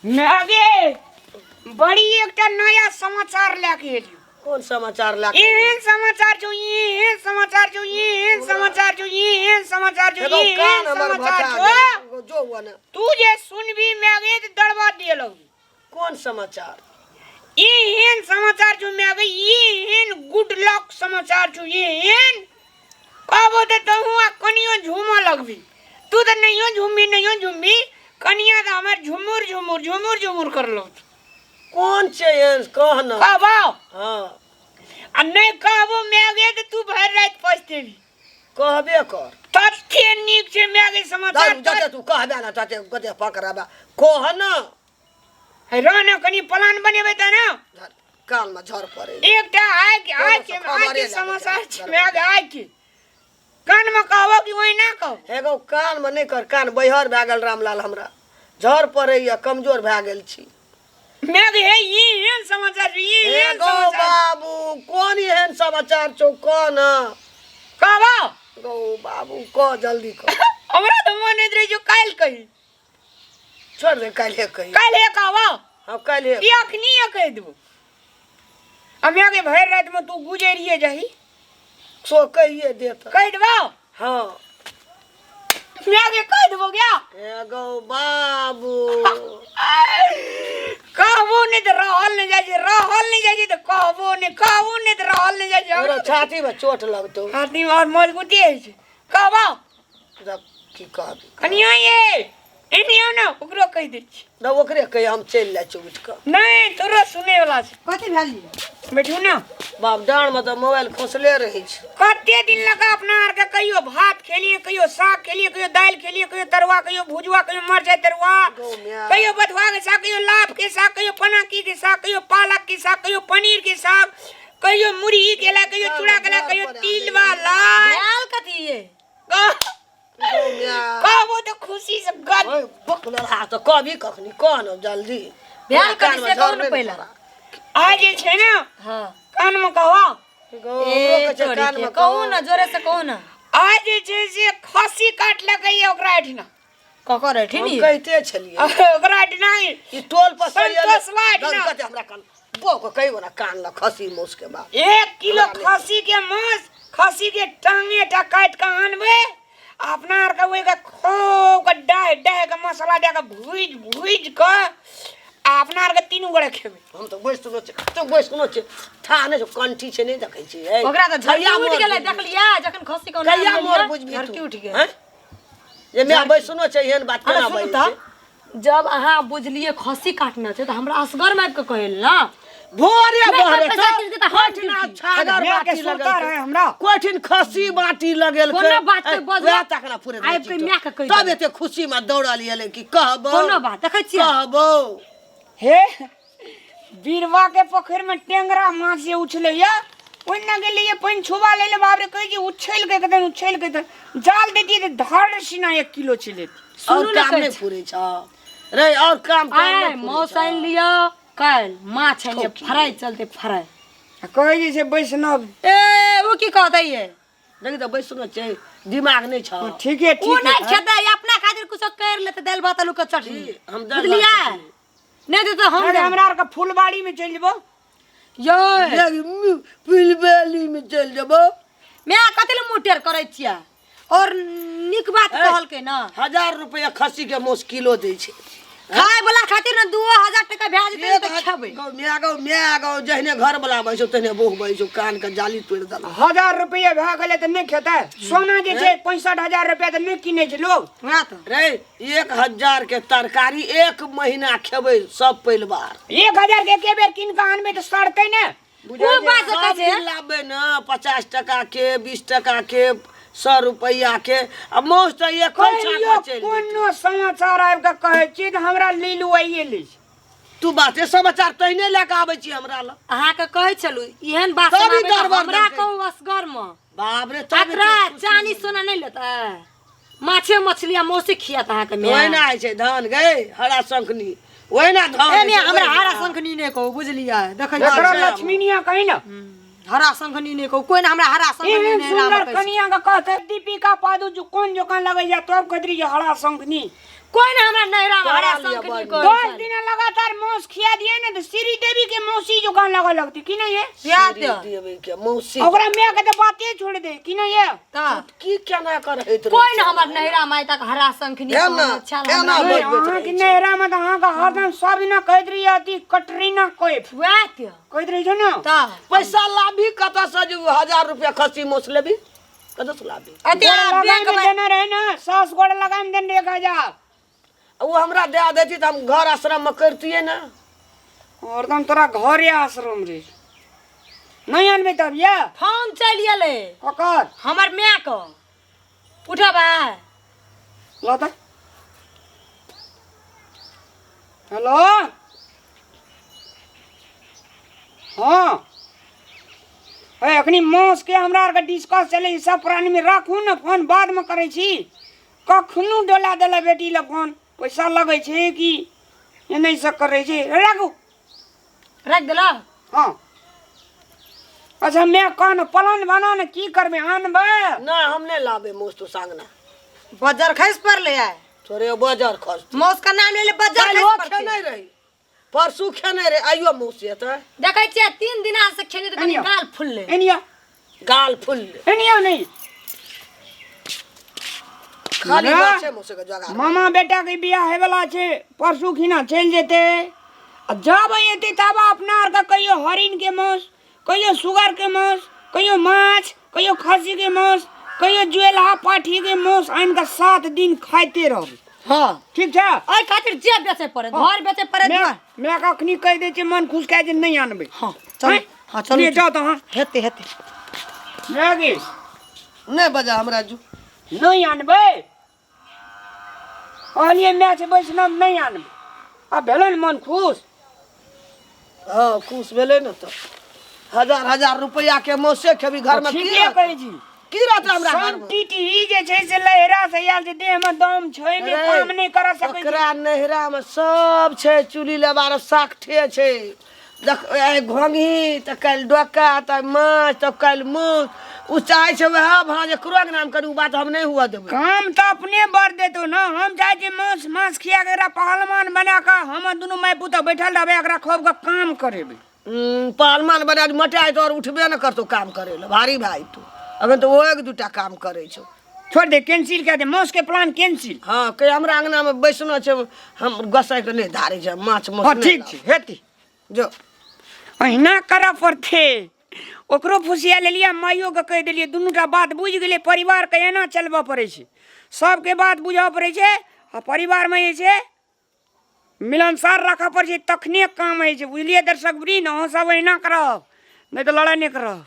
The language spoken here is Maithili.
मागे बड़ी एकटा नया समाचार लए के एलियो। कोन समाचार लए के? एहन समाचार छौ, एहन समाचार छौ, एहन समाचार छौ, एहन समाचार छौ, एगो एहन कान हमर समाचार भटा छौ। गेल। एगो जो हुआ ने। तू जे सुनबी मागे तऽ दड़बा दिए लगबी। कोन समाचार? एहन समाचार छौ मागे, एहन गुड लक समाचार छौ, एहन कहबो तऽ तहूँ आ कनियो झूमऽ लगबी। तू तऽ नहियो झूमबी, नहियो झूमबी, कनिया तऽ हमर झुमुर झुमुर झुमुर झुमुर करलो। कोन छै एहन, कह न। कहबो? हाँ। आ नहि कहबो मागे तऽ तू भरि राति पछतेबी। कहबे कर। तते नीक छै मागे समाचार। दारू जते तू कहबे ने तते गते पकड़बे। कह न। हे रह ने, कनि प्लान बनेबै तऽ ने। कान में झड़ पड़े। एकटा आइ के, आइ के, कोनो आइ के खबरे नहि समाचार छै। छै मागे, आइ के। कान में कहबो कि ओहिना कहबो? एगो कान में नहि कर, कान बैहर भए गेल रामलाल, हमरा झड़ पड़ैया, कमजोर भए गेल छी। मागे हे, ई एहन समाचार छै, ई एहन एगो समाचार। बाबू, कोन एहन समाचार छौ, कह न। कहबो? गौ बाबू, कह जल्दी कह। हमरा तऽ मन होइत रहै छै काल्हि कही। छोड़ दे, काल्हे कही। काल्हे कहबो? हाँ, काल्हे। कि अखनी कहि देबो? हम आगे भरि राति में तू गुजरिए जाही। सो कहिए दे तऽ। कहि देबो? हाँ। मैं आगे कहि देबो गया? एगो बाबू। कहबो नहि तऽ रहल नहि जाइ छै, रहल नहि जाइ छै तऽ कहबो नहि, कहबो नहि तऽ रहल नहि जाइ छै। हमरा छाती में चोट लगतौ। छाती में और मजबूती होइ छै। कहबो? जब की कहबी? कनिया ये, एने आउ ने, ओकरो कहि दै छी। ना ओकरे कहि, हम चलि जाइ छी उठि कऽ। नहि, तोरो सुनै वाला छै। कथी भेल? बैठू ने। बाप, डाँड़ में तऽ मोबाइल खोसले रहै छै। कते दिन लगा अपना आर के कहियो भात खेलिए, कहियो साग खेलिए, कहियो दालि खेलिए, कहियो तरुआ, कहियो भुजुआ, कहियो मरचाइ तरुआ, गौ म्या। कहियो बथुआ के साग, कहियो लाभ के साग, कहियो पनाकी के साग, कहियो पालक के साग, कहियो पनीर के साग, कहियो मुरही केला, कहियो चूड़ा केला, कहियो तिल वाला। भेल कथी ये? कहबो तऽ खुशी से गद। ओए, बक लड़ा तऽ कभी कखनी कह न जल्दी। भेल कथी कानमे से कहू झड़ ने नहि पहिले। पड़ा। आ जे छै ने। हाँ। कान में कहबो? गौ, ए, हमरो कहै छै तोरी कानमे के, कहू न, जोरे से कहू न। आ जे छै से खस्सी काटलकै ओकरा एहिठिना। ककर एहिठिन? हम कहिते छलियै। ओकरा एहिठिना ई टोल पर संतोषवा एहिठिना। कते हमरा कान बौ के कहियो ना कान ल खस्सी माउस के बात। 1 किलो खस्सी के मांस, खस्सी के टांगे टा काटि के आनबै, अपना आर के ओहि के खूब के डाहि डाहि के मसाला दए के भूजि भूजि के आ अपना आर के तीनू गोरे खेबै। हम तऽ बैसलो छी, तऽ बैसलो छी, था नहि छौ, कंठी छै, नहि देखै छी, ए। ओकरा तऽ झड़की कहिया उठि मोर गेलै, बुझबही? देखलियै जखन खस्सी के कहिया नाम मोर लेलियै, बुझबही झड़की तू? उठि गेल। हैं? जे माय बैसनो छै, एहन बात अरे केना सुनू बजै तऽ, छै? जब अहाँ बुझलियै खस्सी काटना छै तऽ हमरा असगर में आबि कऽ कहल ना। भोरे नहि, भोरे पैसा तऽ किन के तऽ हम कोठिन ड्यूटी। छागर अरे माय के बाटी सुरता लगेलकै। रहे हमरा। कोठिन खस्सी बाटी लगेलकै। कोनो बात के ए, बजला। वएह तकरा पूरे आबि के माय के कहि तब देबै। एते खुशी में दौड़ल एलै कि कहबौ। कोनो बात देखै छियै? कहबौ। हे बीरवा के पोखरि में टेंगरा माछ जे उछलैया, ओहिना गेलियै पानि छुबा लै लए, बाप रे, कहै छै उछलि के एकदम उछलि के तऽ जाल दैतियै तऽ धर सीना 1 किलो चलि जेतै। सुनू और ने काम कहै नहि छी। पूरे छ रे, और काम ताम आय नहि पूरे मौस छ। आनि लिअ, काल्हि माछ आनि लिअ, फ्राई चलतै फ्राई। आ कहै जे छै वैष्णव। ए ओ की कहतै ये? देखी तऽ वैष्णव छै, दिमाग नहि छ। ठीके, ओ ठीक। नहि खेतै, अपना खातिर कुछो कर लेतै, दालि भात आलू के चटनी। की, हम दालि भात बुझलियै? चटनी। नहि तऽ हम अरे हमरा आरके फुलबाड़ी में चलि जेबो। ये फुलबाड़ी में चलि जेबो। मैं कथी लए मुँह टेढ़ करै छियै? और नीक बात ए, कहलकै ना। 1000 रुपया खस्सी के मांस किलो दै छै। खाय वाला खातिर ने 2000 टका भए जेतै ने तऽ खेबै। गौ माय, गौ माय, गौ, जहने घर वाला बैसौ छौ तहने बहु बैसौ छौ, कान के जाली तोड़ि देलक। 1000 रुपया भए गेलै तऽ नहि खेतै? सोना जे छै 65000 रुपया तऽ नहि किनै छै लोग। वएह तऽ। रे 1000 के तरकारी 1 महीना खेबै सब परिवार। 1000 के एके बेर कीन कऽ आनबै तऽ सड़तै ने। ओ बात सब कहै छै। दिन लाबे ने 50 टका के, 20 टका के, 100 रुपया के, आ माउस तऽ एको कहियो छाका चलि जेतै। कोनो समाचार आबि कऽ कहै छियै तऽ हमरा लीलू आइए लै छै। तू बाते समाचार तहिने लए कऽ आबै छी हमरा लग। अहाँके कहै छलू एहन बात तभी सुनाबै तऽ गड़बड़ हमरा देलकै। कहू असगर मे। बाप रे, तब अतरा एते खुशी चानी सोना नहि लेतै, माछे मछली आ मौसी खियात अहाँके माय। ओहिना होइ छै धान गै, हरा शंखनी ओहिना धान ए होइ माय, छै, हमरा ओहिना। हरा शंखनी नहि कहू, बुझलियै? देखै छियै। एकरा लक्ष्मीनिया कही ने। हरा शंखनी नहि कहू, कोइ ने हमरा हरा शंखनी एहन नहि राम सुंदर कहै छै। कनिया के कहते दीपिका पादु जो कोन जोकान लगैया तब कहतरी जे हरा शंखनी। कोई ना हमरा नैहरा में तोरा हरा लिया शंख बड़ नहीं नीक। कोई 10 दिन लगातार मौस खिया दिए ने तो श्री देवी के मौसी जो गान लगा लगती की नहीं है बियाह श्री दे देवी के मौसी ओकरा मैं के तो बाते छोड़ दे की नहीं है त की केना करैत रहै कोई ना हमर नैहरा माय तक हरा शंख नहीं एना, कोई अच्छा एना। हमरा नहीं, बजबैत अहाँ के रहै छै। नैहरा में तो अहाँ के हरदम सब दिना कहैत रही अथी कटरीना कैफ वएह ते कहैत रही छौ ने त पैसा लाभी कतऽ से जे 1000 रुपया खस्सी मौस लेबी कतऽ से लाभी अते गोड़ बैंक लगाय में में देने रहे ने सास गोड़ लगाय में देने 1000 ओ हमरा दए देती तऽ हम घर आश्रम में करतियै ने हरदम तोरा घरे आश्रम रे नहीं आनबे तब या फोन चलि गेलै ककर हमर माय के उठबा लो तऽ हेलो हाँ हे अखनी मासके हमरा आरके डिस्कस चलै छै, सब प्राणीमे राखू ने फोन बादमे करै छी कखनो डोला देला बेटी लए फोन पैसा लगै छै कि एनाहि सब करै छै राखू राखि देलक हाँ अच्छा मैं कह ने प्लान बना ने की करबै आनबै नहि हम नहि लाबे मासु तू सांगना बजर खसि पड़लै आइ थोड़े बजर खर्च मौस के नाम लेले बजर काल्हिओ खसि पड़तै खेने रही परसू खेने रही आइयो मौसी हेतै देखै छियै 3 दिना से खेली तऽ कनी एनियो। गाल फुललै एनिया गाल फुलले एनिया नहीं खाली ना। माछे मौसी के जोगाड़ मामा बेटा के बियाह होयवला छै परसू खिना चलि जेतै आ जब एतै तब अपना आरके कहियो हरिण के मांस कहियो सुगर के मांस कहियो माछ कहियो खस्सी के मांस कहियो जुएलहा पाठी के मांस आनि कऽ 7 दिन खाइते रहबै हाँ ठीक छै एहि खातिर जे बेचे पड़े घर बेचे पड़े मैं दुआर मैं अखनी कहि दै छियै मन खुश कए जे नहि आनबै हाँ चलू आँय? हाँ चलू लिए जाओ तऽ अहाँ हेतै हेतै भए गेल नहि बजा हमरा जू नहि आनबै कहलियै माय छै वैष्णव नहि आनबै आब भेलै ने मन खुश हाँ खुश भेलै ने तऽ हजार हजार रुपया के मौसे खेबी घर में की ठीके रहतै? कहै छी की रहतै हमरा घर में टीटी जे छै से लहरा से आयल छै देह में दम छै ने अरे, काम नहि कर सकै छै ओकरा नैहरा में सब छै चूल्ही लेबार साकठे छै देख आइ घोंघी तऽ काल्हि डोका तऽ माछ तऽ काल्हि माछ ओ चाहै छै वएह भाँज एकरो नाम करू ओ बात हम नहि हुअ देबै काम तऽ अपने बढ़ देतौ ने हम चाहै छी माछ माछ खिया के एकरा पहलवान बना कऽ हम दुनू माय पुतहु बैठल रहबै एकरा खूब कऽ काम करेबै पहलवान बना कऽ मोटाइ तो आओर उठबे नहि करतौ काम करै लए भारी भाई तू अखन तऽ ओ एक दूटा काम करै छौ छोड़ दे कैंसिल कए दे माछ के प्लान कैंसिल हँ के हमरा अङ्गनामे बैसनो छै हम गोसाइके नहि धारै छै माछ माछ हँ ठीक छै हेतै जो अहिना करऽ पड़तै ओकरो फुसिया लेलियै माइयोके कहि देलियै दुनूटा बात बुझि गेलियै परिवारके एना चलबऽ पड़ै छै सबके बात बुझऽ पड़ै छै आ परिवारमे जे छै मिलनसार राखऽ पड़ै छै तखने काम होइ छै बुझलियै दर्शक वृन्द अहाँ सब अहिना करब नहि तऽ लड़ाइ नहि करब।